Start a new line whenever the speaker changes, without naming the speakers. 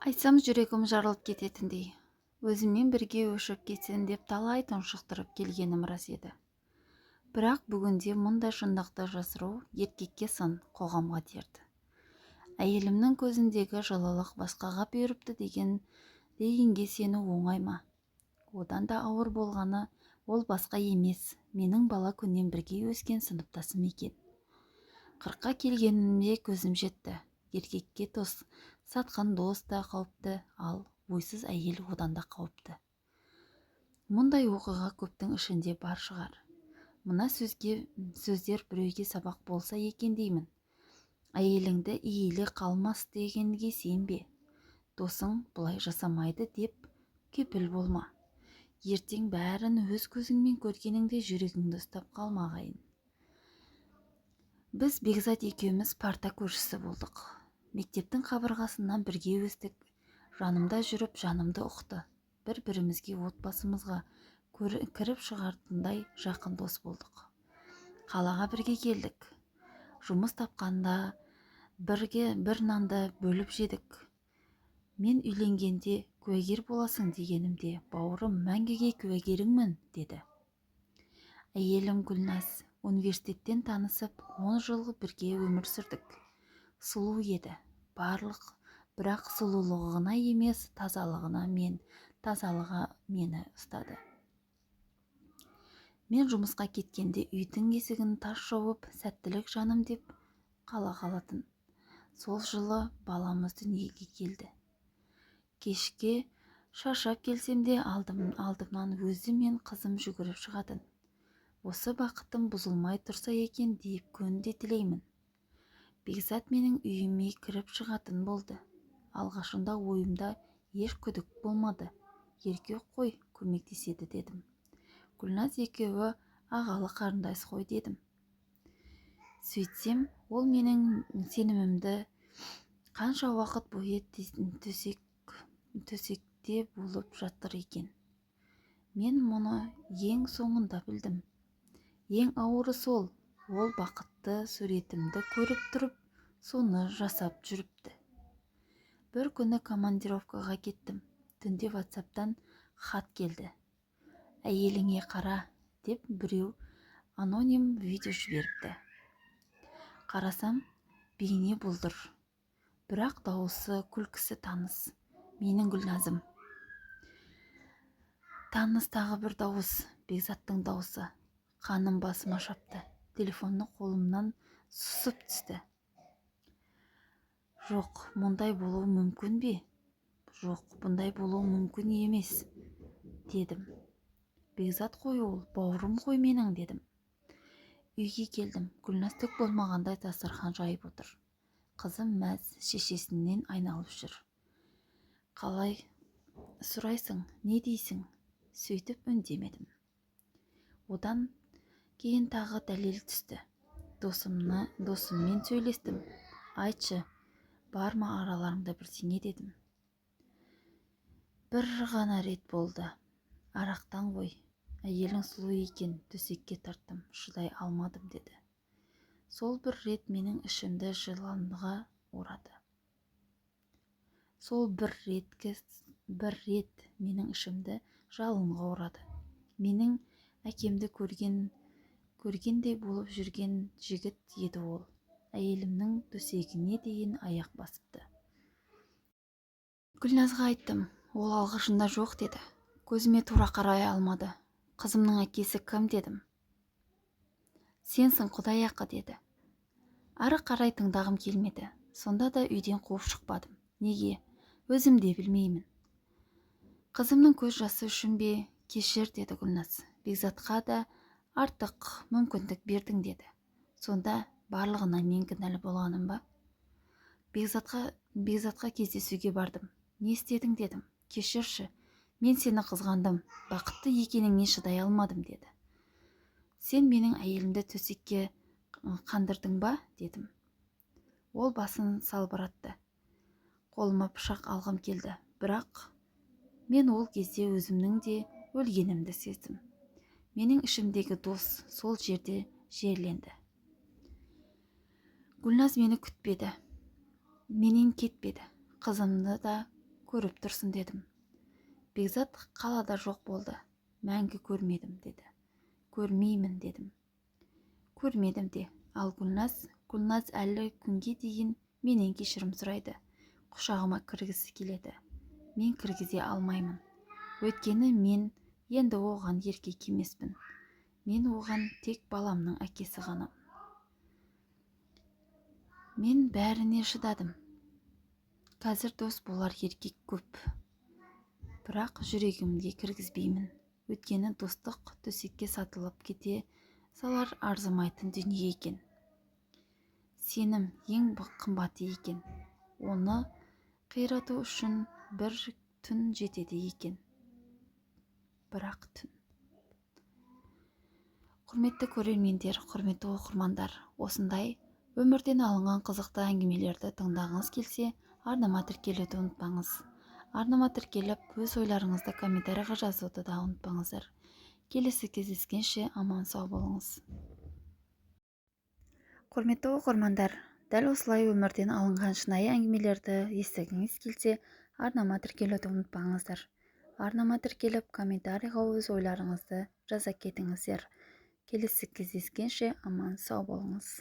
Айтсам, жүрегім жарылып кететіндей. Өзіммен бірге өшіп кетсін деп талай тұншықтырып келгенім рас еді. Бірақ бүгінде мұндай шындықты жасыру еркекке сын, қоғамға дерт. Әйелімнің көзіндегі жылылық басқаға бұйырыпты дегенге сену оңай ма? Одан да ауыр болғаны, ол басқа емес, менің бала күннен бірге өскен сыныптасым екен. 40-қа келгенімде көзім жетті. Еркекке дос, сатқын дос та қауіпті, ал ойсыз әйел одан да қауіпті. Мұндай оқиға көптің ішінде бар шығар. Мына сөздер біреуге сабақ болса екен деймін. Әйеліңді иелі қалмас дегенге сенбе. Досың бұлай жасамайды деп кепіл болма. Ертең бәрін өз көзіңмен көргеніңде жүрегіңді ұстап қалма, ағайын. Біз Бекзат екеуміз парта көршісі болдық. Мектептің қабырғасынан бірге өстік. Жанымда жүріп, жанымды ұқты. Бір бірімізге, отбасымызға кіріп шығатындай жақын дос болдық. Қалаға бірге келдік. Жұмыс тапқанда бірге бір нанды бөліп жедік. Мен үйленгенде куәгер боласың дегенімде, «Бауырым, мәңгіге куәгеріңмін», – деді. Әйелім Гүлназ. Университеттен танысып, 10 жыл бірге өмір сүрдік. Сұлу еді барлық, бірақ сұлулығына емес, тазалығына мен тазалығы мені ұстады. Мен жұмысқа кеткенде үйдің есігін тарс жауып, «Сәттілік, жаным», – деп қала қалатын. Сол жылы баламыз дүниеге келді. Кешке шаршап келсем де, алдымнан өзі мен қызым жүгіріп шығатын. Осы бақытым бұзылмай тұрса екен деп күнде тілеймін. Бекзат менің үйіме кіріп шығатын болды. Алғашында ойымда еш күдік болмады. Еркек қой, көмектеседі дедім. Гүлназ екеуі ағалы қарындас қой дедім. Сөйтсем, ол менің сенімімді қанша уақыт бойы төсекте болып жатыр екен. Мен мұны ең соңында білдім. Ең ауыры сол, ол бақытты суретімді көріп тұрып, соны жасап жүріпті. Бір күні командировкаға кеттім. Түнде ватсаптан хат келді. «Әйеліңе қара», – деп біреу аноним видео жіберіпті. Қарасам, бейне бұлдыр, бірақ дауысы, күлкісі таныс. Менің Гүлназым. Таныс тағы бір дауыс, Бекзаттың дауысы. Қаным басыма шапты. Телефонны қолымнан сұсып түсті. Жоқ, мұндай болуы мүмкін бе? Жоқ, бұндай болуы мүмкін емес дедім. Бекзат қой ол, бауырым ғой менің дедім. Үйге келдім. Гүлназ түк болмағандай дастархан жайып отыр. Қызым мәз, шешесінен айналып жүр. Қалай сұрайсың, не дейсің? Сөйтіп үндемедім. Одан кейін тағы дәлел түсті. Досыммен сөйлестім. «Айтшы, бар ма араларыңда бірдеңе?» – дедім. «Бір ғана рет болды, арақтан ғой. Әйелің сұлу екен, төсекке тарттым, шыдай алмадым», – деді. Сол бір рет менің ішімді жыланға орады. Сол бір рет менің ішімді жалынға орады. Менің әкемді көргендей болып жүрген жігіт еді ол. Әйелімнің төсегіне дейін аяқ басыпты. Гүлназға айттым. Ол алғашында жоқ деді. Көзіме тура қарай алмады. «Қызымның әкесі кім?» – дедім. «Сенсің, құдай ақы», – деді. Ары қарай тыңдағым келмеді. Сонда да үйден қуып шықпадым. Неге, өзім де білмеймін. Қызымның көз жасы үшін бе? «Кешір», – деді Гүлназ. «Бекзатқа да артық мүмкіндік бердің», – деді. Сонда барлығына мен кінәлі болғаным ба? Бекзатқа кездесуге бардым. «Не істедің?» – дедім. «Кешірші, мен сені қызғандым, бақытты екеніңе шыдай алмадым», – деді. «Сен менің әйелімді төсекке қандырдың ба?» – дедім. Ол басын салбыратты. Қолыма пышақ алғым келді, бірақ мен ол кезде өзімнің де өлгенімді сездім. Менің ішімдегі дос сол жерде жерленді. Гүлназ мені күтпеді, менен кетпеді. Қызымды да Көріп тұрсын дедім. Бекзат қалада жоқ болды. Мәңгі көрмедім деді. Көрмеймін дедім. Көрмедім де. Ал Гүлназ әлі күнге дейін менен кешірім сұрайды. Құшағыма кіргісі келеді. Мен кіргізе алмаймын. Өйткені мен енді оған еркек емеспін. Мен оған тек баламның әкесі ғана. Мен бәріне шыдадым. Қазір дос болар еркек көп. Бірақ жүрегімге кіргізбеймін. Өйткені достық төсекке сатылып кете салар арзымайтын дүние екен. Сенім ең қымбаты екен. Оны қирату үшін бір түн жетеді екен. Бірақ түн. Құрметті көрермендер, құрметті оқырмандар, осындай өмірден алынған қызықты әңгімелерді тыңдағыңыз келсе, арнама тіркелуді ұмытпаңыз. Арнама тіркеліп, өз ойларыңызды комментарийға жазуды да ұмытпаңыздар. Келесі кездескенше аман сау болыңыз. Құрметті оқырмандар, дәл осылай өмірден алынған шынайы әңгімелерді естігіңіз келсе, арнама тіркелуді ұмытпаңыздар. Арнама тіркеліп, комментарийға өз ойларыңызды жаза кетіңіздер. Келесі кездескенше аман сау болыңыз.